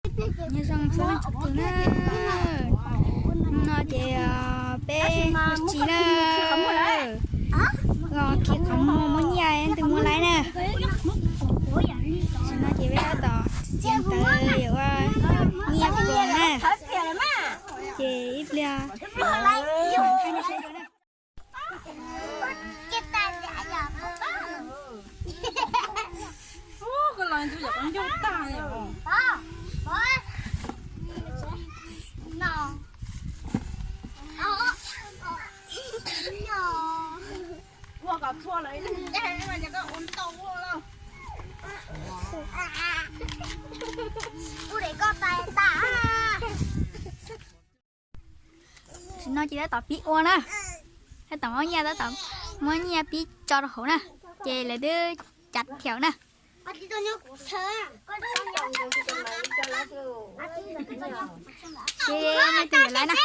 Nyob zoo txhua leej txhua tus na. Hnub no ces peb ua tsis na, los khi qhov muag muab nyiaj leej twg muab laib na. Tam sim no ces peb tab tom txiav tawv yuav ua nyiaj ploos na. Ces ib pliag Tam sim no ces tab tom pib ua na, tab tom muab nyiaj, tab tom muab nyiaj pib tso rau hauv na, ces lawv twb cav thiaum na. Ces leej twg yuav laib na.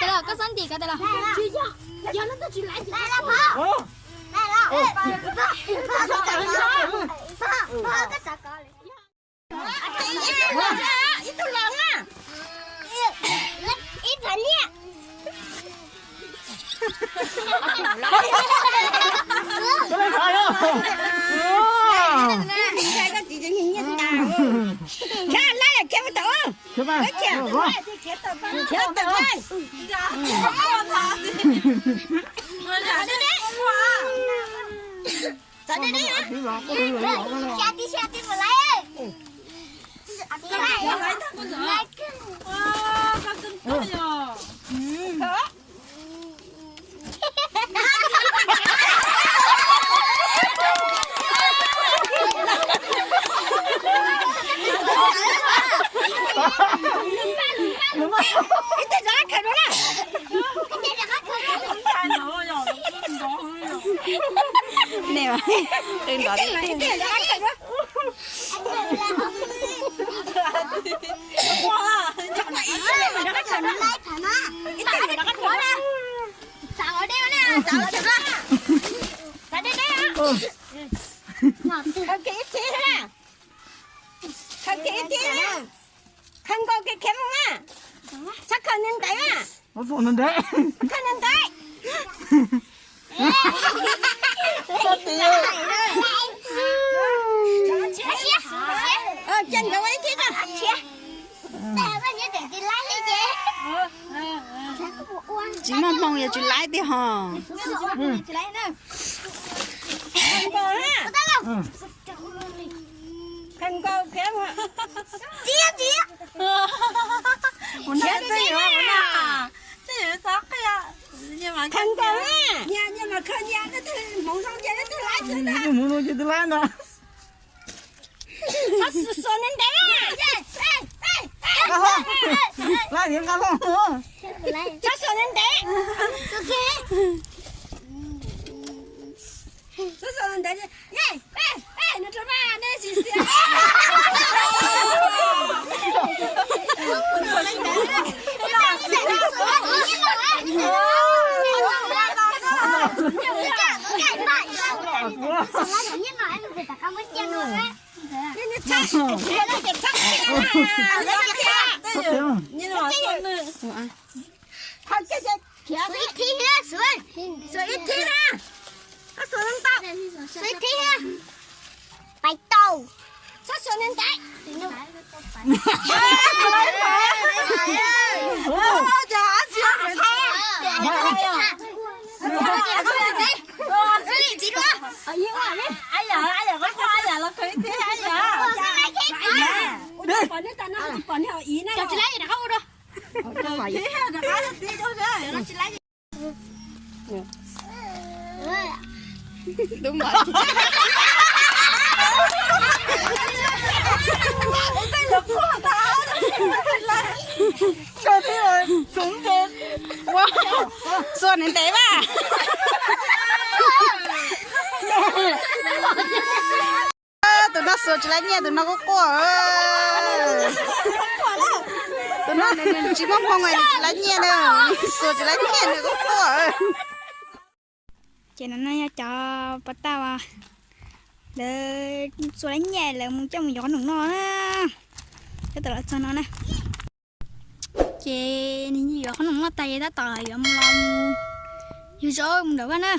Tes los koj xob ntim ko tes los. Ib tug los na. Ib phav nyiaj. Khiav lawm, khiav mus tau. Khiav tau. Txawm deb deb na. Xya tib xya tib mus laiv. Ib teg zov qab khaws dua na. Nej, qw nrov tiag. Khaws kiag ib thib na. Khaws kiag ib thib na. Khaws nkaus kiag khiav mus na. Txhob khaws ntev na. Khaws ntev. Cia nkawd ua ib thib na. Tsis muaj hmoo yog tsis laib tiag hos. Khaws nkaus khiav mus. Khiav, khiav. Khaws nkaus na. Hmoov zoo ces leej twg laib xwb ntag. Hmoov zoo ces twg laib ntag. Txhob xuas ntev ntev. Nqa hlo. Laib nqa hlo. Txhob xuas ntev ntev. Txhob xuas ntev ntev. Nws rau mas nej tsis xiam. Ib thib na, xuas ntau, xuas ib thib na. Pais tau. Txhob xuas ntev ntev. Pom nej tas no tsis pom nej ua ib na. Tsis laib rov qab ua dua. Xuas ntev ntev mas. Tus no Xuas tsis laib nyiaj tus no quaj quaj. Tus no nws tsis muaj hmoo, nws tsis laib nyiaj na, xuas tsis laib nyiaj nws quaj quaj. Ces no no yog cov pas tag uas lawv xuas laib nyiaj lawv mus coj mus yuav qhob noom noj na. Tab tom los txog no na. Ces nws yuav qhob noom noj tas ces tab tom yuav mus los mus yug zaub mus nram vaj na.